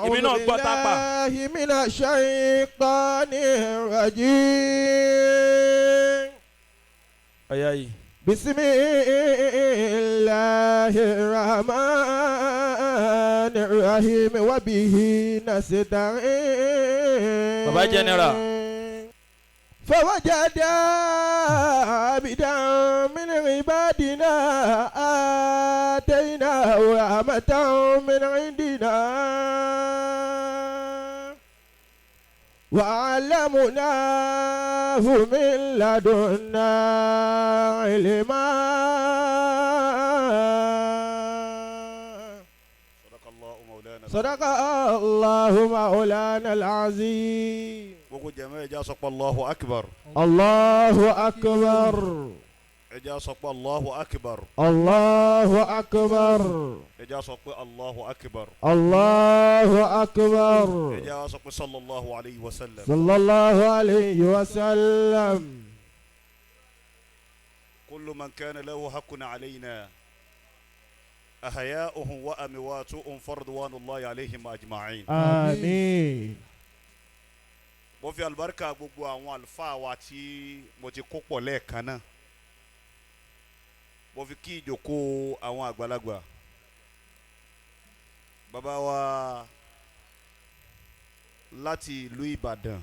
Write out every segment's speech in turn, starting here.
Èmi náà gbọ́ tápà. بالله من الشيطان الرجيم. Ọ̀yá yìí. بسم الله الرحمن الرحيم وبه نستعين. Baba General. فوجد عبدا من عبادنا آتيناه رحمة من عندنا وعلمناه من لدنا علما. صدق الله مولانا. صدق الله مولانا العظيم. Gbogbo jẹ̀mọ́, ẹ jẹ́ á sọ pé Allahu akbar. الله أكبر. Ẹ jẹ́ á sọ pé Allahu akbar. الله أكبر. Ẹ jẹ́ á sọ pé Allahu akbar. الله أكبر. Ẹ jẹ́ á sọ pé sallallahu alayhi wa sallam. صلى الله عليه وسلم. كل من كان له حق علينا أحياؤهم وأمواتهم فرضوان الله عليهم أجمعين. آمين. Mo fi àlùbáríkà gbogbo àwọn àlùfáà wa tí mo ti kó pọ̀ lẹ́ẹ̀kan náà, mo fi kí ìjókòó àwọn àgbàlagbà, bàbá wa láti ìlú Ìbàdàn.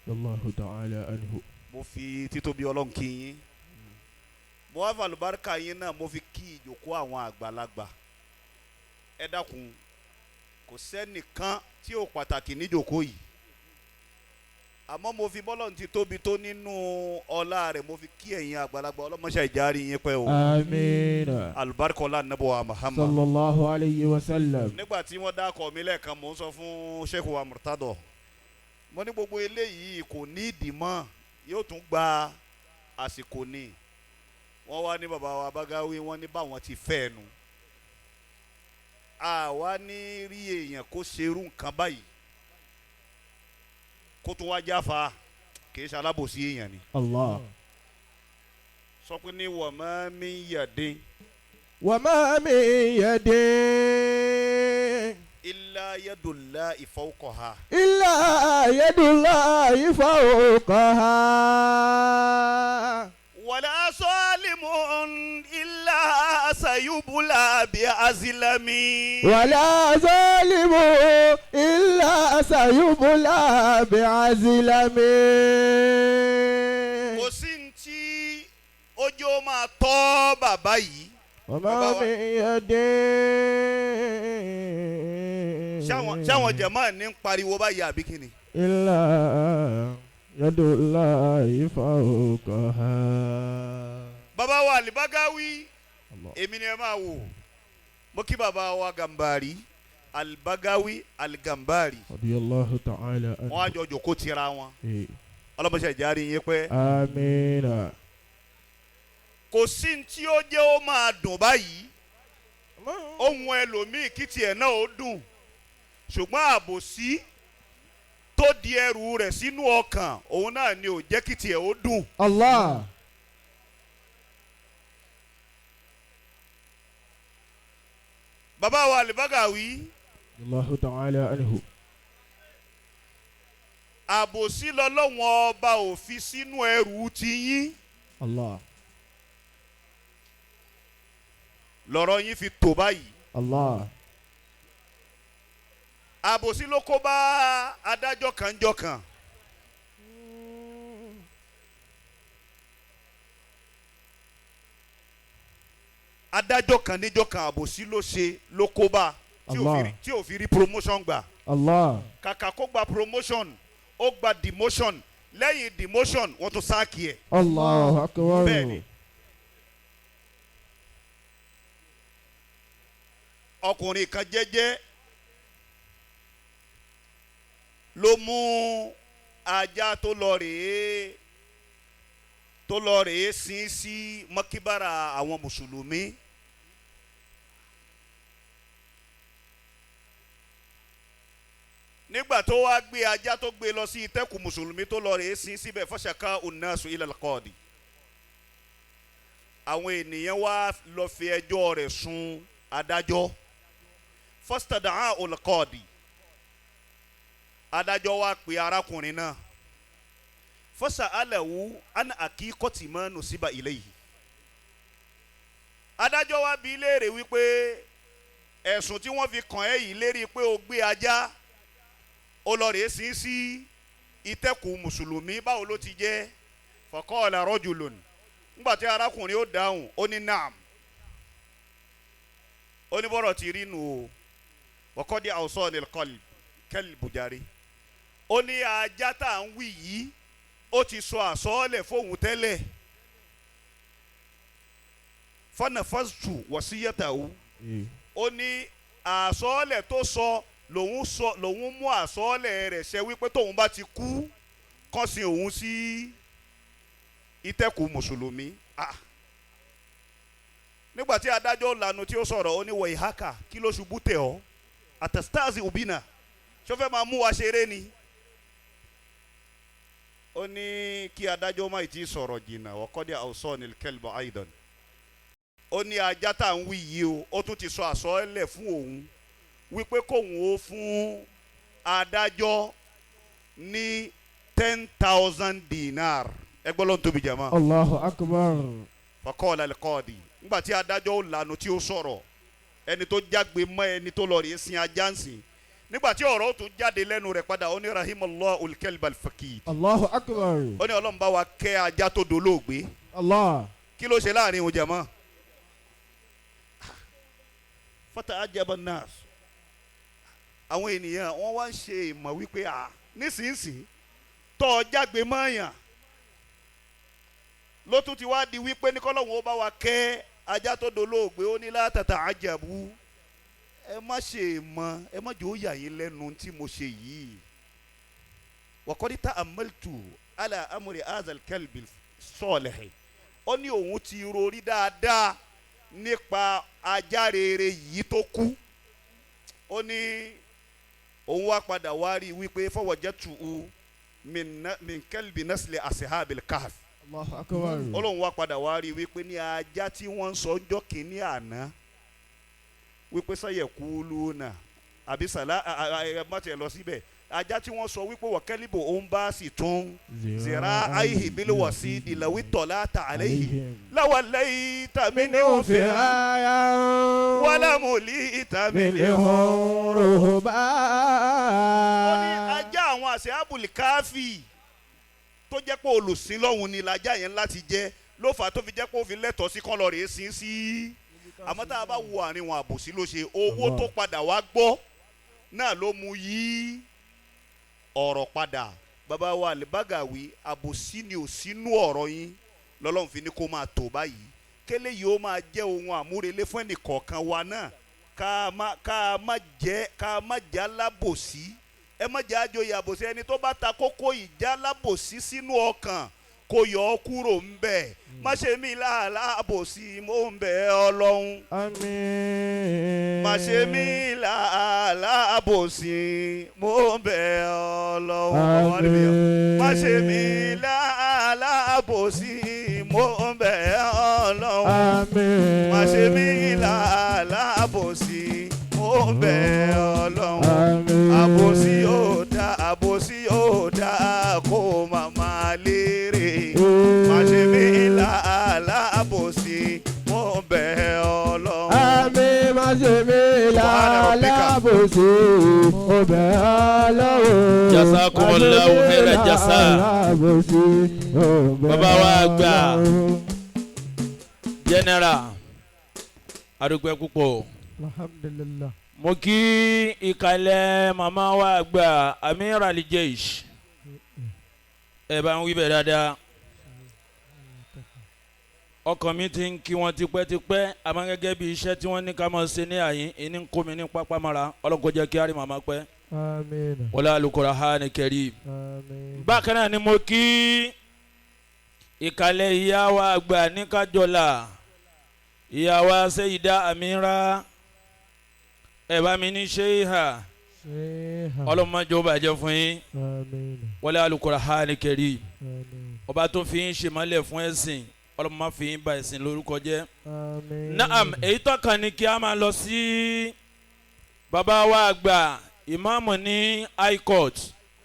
الله تعالى عنه. Mo fi títóbi Ọlọ́run kí yín. Mo wá fi àlùbáríkà yín náà, mo fi kí ìjókòó àwọn àgbàlagbà. Ẹ dákun, kò sẹ́nìkan tí ò pàtàkì níjókòó yìí, àmọ́ mo fi bọ́lọ̀ ti tóbi tó nínú ọlá rẹ̀, mo fi kí ẹ̀yin àgbàlagbà. Ọlọ́mọṣẹ́ ìjárí yín pẹ́ o. آمين. Àlùbáríkà ọlá nàbọ̀ Muhammad. صلى الله عليه وسلم. Nígbà tí wọ́n dákọ̀ mi lẹ́ẹ̀kan, mò ń sọ fún Sheikh wa Murtado, mo ní gbogbo eléyìí kò ní ìdí mọ́, yóò tún gba àsìkò ni. Wọ́n wá ní bàbá wa Bagawi, wọ́n ní báwọn ti fẹ́ nu, àwa ní rí èèyàn kó ṣerú nǹkan báyìí kó tún wá jáfa, kì í ṣe alábòsí èèyàn ni. الله. Sọ pé ní وما من يد وما من يد إلا يد الله فوقها. إلا يد الله فوقها. ولا ظالم إلا سيبلى بأظلم. ولا ظالم إلا سيبلى بأظلم. Kò sí ní tí ojú ó máa tọ́ bàbá yìí. وما من يد. Ṣáwọn jẹ̀mọ́ ní ń pariwo báyìí àbí kíni? إلا يد الله فوقها. Bàbá wa Alibagawi. Allah. Èmi ni ẹ máa wò. Mo kí bàbá wa Gambari, Alibagawi Aligambari. رضي الله تعالى Wọ́n á عنه. jọ jòkó tira wọn. إيه. Ọlọ́mọṣẹ́ ìjárí yín pẹ́. آمين. Kò sí ní tí ó jẹ́ ó máa dùn báyìí. Ohun ẹlòmíì kí tiẹ̀ náà ó dùn, ṣùgbọ́n àbòsí tó di ẹrù rẹ̀ sínú ọkàn òun náà ni ò jẹ́ kí tiẹ̀ ó dùn. الله. Bàbá wa Alibagawi. الله تعالى عنه. Àbòsí lọ́lọ́wọ́n ọba ò fi sínú ẹrù tiyín. الله. Lọ́rọ̀ yín fi tò báyìí. الله. Àbòsí ló kó bá adájọ́ kan jọ kan. Adájọ́ kan níjọ́ kan, àbòsí ló ṣe ló kó bá tí ò fi Allah. tí ò fi rí promotion gbà. Allah. Kàkà kó gba promotion, ó gba demotion. Lẹ́yìn demotion, wọ́n tún sack ẹ̀. Allahu akbar. Bẹ́ẹ̀ni. Ọkùnrin kan jẹ́jẹ́ ló mú ajá tó lọ rèé sin sí mọ́kíbára àwọn mùsùlùmí. Nígbà tó wá gbé ajá tó gbé lọ sí ìtẹ́kù mùsùlùmí tó lọ rèé sin síbẹ̀, فشكاه الناس إلى القاضي, àwọn ènìyàn wá lọ fi ẹjọ́ rẹ̀ sun adájọ́. فاستدعاه القاضي. Adájọ́ wá pe arákùnrin náà. Fọ́sà alẹ́wù ana àkíkọ́tì mọ́ nùsíbà ilé yìí. Adájọ́ wá bi léèrè wípé ẹ̀sùn tí wọ́n fi kàn ẹ́ yìí lérí pé o gbé ajá ó lọ rèé sí sí ìtẹ́kù mùsùlùmí, báwo ló ti jẹ́? Faqala rajulun. Ńgbà tí arákùnrin ó dáhùn, ó ní naam, ó ní bọ́rọ̀ ti rí nù o, waqad awsani al-qalb kalbu jari. Ó ní ajá tá à ń wí yìí ó ti sọ àsọọ́lẹ̀ fóun tẹ́lẹ̀. Fanafaztu wasiyatahu. Ó ní àsọọ́lẹ̀ tó sọ lòun sọ, lòun mú àsọọ́lẹ̀ rẹ̀ ṣẹ wípé tóun bá ti kú kán sin òun sí ìtẹ́kù mùsùlùmí. Nígbà tí adájọ́ lanu tí ó sọ̀rọ̀, ó ní wọ ìhákà, kí ló ṣubú tẹ̀ ọ́? Àtẹ̀sítáàsì òbínà, ṣó fẹ́ máa mú wa ṣeré ni? Ó ní kí adájọ́ má ti sọ̀rọ̀ jìnnà, wọ́kọ́dé àwòsàn ní kẹlbọ̀ aidan. Ó ní ajá tá à ń wí yìí o, ó tún ti sọ àsọọ́lẹ̀ fún òun wípé kóun ó fún adájọ́ ní 10,000 dinar. Ẹgbẹ́ ló ń tóbi jàmá. Allahu akbar. Faqala al-qadi. Nígbà tí adájọ́ ó lanu tí ó sọ̀rọ̀, ẹni tó jágbe mọ́ ẹni tó lọ rèé sin ajá ń sìn, nígbà tí ọ̀rọ̀ ó tún jáde lẹ́nu rẹ̀ padà, ó ní rahimallahu al-kalb al-faqid. Allahu akbar. Ó ní Ọlọ́run bá wa kẹ́ ajá tó dolóògbé. Allah. Kí ló ṣe láàrin òun jàmá? Fata ajaba nas. Àwọn ènìyàn wọ́n wá ń ṣe ìmọ̀ wípé à nísinsìnyí tọ́ ọ jágbe mọ́ọ̀yàn ló tún ti wá di wípé ní kọ́lọ́hún ó bá wa kẹ́ ajá tó dolóògbé. Ó ní látàtà àjàbú, ẹ má ṣe mọ̀, ẹ má jò ó yà yín lẹ́nu tí mo ṣe yìí. Wàkọ́dítà amaltu ala amúri azal kalbi sọ̀lẹ̀hìn. Ó ní òun ti rorí dáadáa nípa ajá rere yìí tó kú. Ó ní òun wá padà wá rí i wípé fọwọ́jẹ́tù min kalbi nasli asihabil kahf. Allahu akbar. Ọlọ́run wá padà wá rí i wípé ní ajá tí wọ́n ń sọ ọjọ́ kìíní àná wípé sẹ́yẹ̀kú lónà àbí sàlá má tiẹ̀ lọ síbẹ̀, ajá tí wọ́n sọ wípé wọ́kẹ́líbò òun bá sì tún zira àìhì bílíwọ̀ sí ìlàwí tọ̀lá ta àléhì láwa lẹ́yìn tàmí ní òfin wàlámùlí ìtàmí ní òfin. Ó ní ajá àwọn àṣẹ abùlì káfí tó jẹ́ pé olùsìn lọ́hùn ni lajá yẹn láti jẹ́ ló fà á tó fi jẹ́ pé ó fi lẹ́tọ̀ọ́ sí kán lọ rèé sin sí. Àmọ́ tá a bá wo àárín wọn, àbòsí ló ṣe. Owó tó padà wá gbọ́ náà ló mú yí ọ̀rọ̀ padà. Bàbá wa Al-Bagawi, àbòsí ni ò sínú ọ̀rọ̀ yín lọ́lọ́run fi ní kó máa tò báyìí. Kélé yìí ó máa jẹ́ ohun àmúrelé fún ẹnìkọ̀ọ̀kan wa náà, ká má jẹ́ alábòsí. Ẹ má jẹ́ àjòyè àbòsí. Ẹni tó bá ta kókó ìjà lábòsí sínú ọkàn kó yọ ọ́ kúrò ń bẹ̀. Má ṣe mí láàlábòsí, mò ń bẹ̀ Ọlọ́run. Àmín. Má ṣe mí láàlábòsí, mò ń bẹ̀ Ọlọ́run. Àmín. Má ṣe mí láàlábòsí, mò ń bẹ̀ Ọlọ́run. Àmín. Má ṣe mí láàlábòsí, mò ń bẹ̀ Ọlọ́run. Àmín. Àbòsí ò dá, àbòsí ò dá, kó má má lérè. Má ṣe mí láàlábòsí, mò ń bẹ̀ Ọlọ́run. Àmín. Má ṣe mí láàlábòsí, ó bẹ̀ Ọlọ́run. Jazakumullahu khairan jasa. Láàlábòsí, ó bẹ̀ Bàbá wa àgbà. Ọlọ́run. General, adúpẹ́ púpọ̀. Alhamdulillah. Mo kí ìkàlẹ̀ màmá wa àgbà Amir Al-Jaish. Ẹ bá ń wí bẹ́ẹ̀ dáadáa. Ọkàn mi ti ń kí wọn tipẹ́tipẹ́, àmọ́ gẹ́gẹ́ bí iṣẹ́ tí wọ́n ní ká máa ṣe ní àyín, ìní ń kó mi ní pápá mọ́ra. Ọlọ́run kó jẹ́ kí á rí màmá pẹ́. Àmín. Wọlé Al-Qur'ani Karim. Àmín. Bákan náà ni mo kí ìkàlẹ̀ ìyá wa àgbà ní Kájọlà, ìyá wa Sẹ́yìdá Amira, ẹ bá mi ní ṣéhà, ọlọ́mọdé ó bàjẹ́ fún yín. Àmín. Wọlé Al-Qur'ani Karim. Àmín. Ọba tó fi ń ṣe mọ́lẹ̀ fún ẹ̀sìn, ọlọ́mọ má fi ń ba ẹ̀sìn lórúkọ jẹ́. Àmín. Naam, èyí tọ́ka ni kí a máa lọ sí bàbá wa àgbà ìmáàmù ní high court.